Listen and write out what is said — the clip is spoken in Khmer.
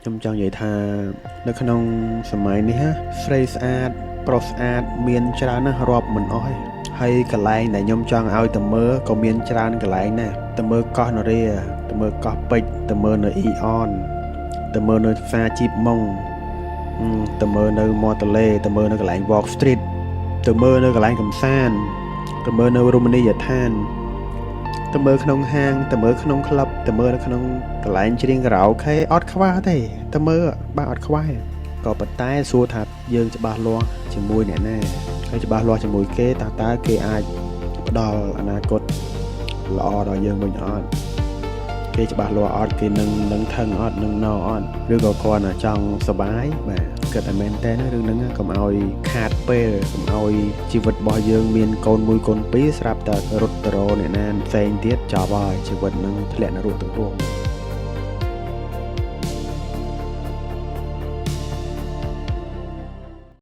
ខ្ញុំចង់និយាយថានៅក្នុងសម័យនេះណាស្រីស្អាតប្រុសស្អាតមានច្រើនណាស់រាប់មិនអស់ទេហើយកន្លែងដែលខ្ញុំចង់ឲ្យទៅមើលក៏មានច្រើនកន្លែងដែរទៅមើលកោះនរាទៅមើលកោះពេជ្រទៅមើលនៅអ៊ីអនទៅមើលនៅផ្សារជីបម៉ុងទៅមើលនៅមាត់ទន្លេទៅមើលនៅកន្លែង Walk Street ទៅមើលនៅកន្លែងកំសាន្តទៅមើលនៅរមណីយដ្ឋាន ទៅមើលក្នុងហាងទៅមើលក្នុងក្លឹបទៅមើលនៅក្នុងកន្លែងច្រៀងខារ៉ាអូខេអត់ខ្វះទេទៅមើលបាទអត់ខ្វះទេក៏ប៉ុន្តែសួរថាយើងច្បាស់លាស់ជាមួយអ្នកណាហើយច្បាស់លាស់ជាមួយគេតើគេអាចផ្ដល់អនាគតល្អដល់យើងវិញអត់គេច្បាស់លាស់អត់គេនឹងថឹងអត់នឹងណអត់ឬក៏គាត់តែចង់សប្បាយបាទគិតតែមែនតើរឿងហ្នឹងកុំឲ្យខាតពេលកុំឲ្យជីវិតរបស់យើងមានកូនមួយកូនពីរស្រាប់តែរត់ទៅរកអ្នកណាផ្សេងទៀតចប់ហើយជីវិតហ្នឹងធ្លាក់នរកទាំងរស់។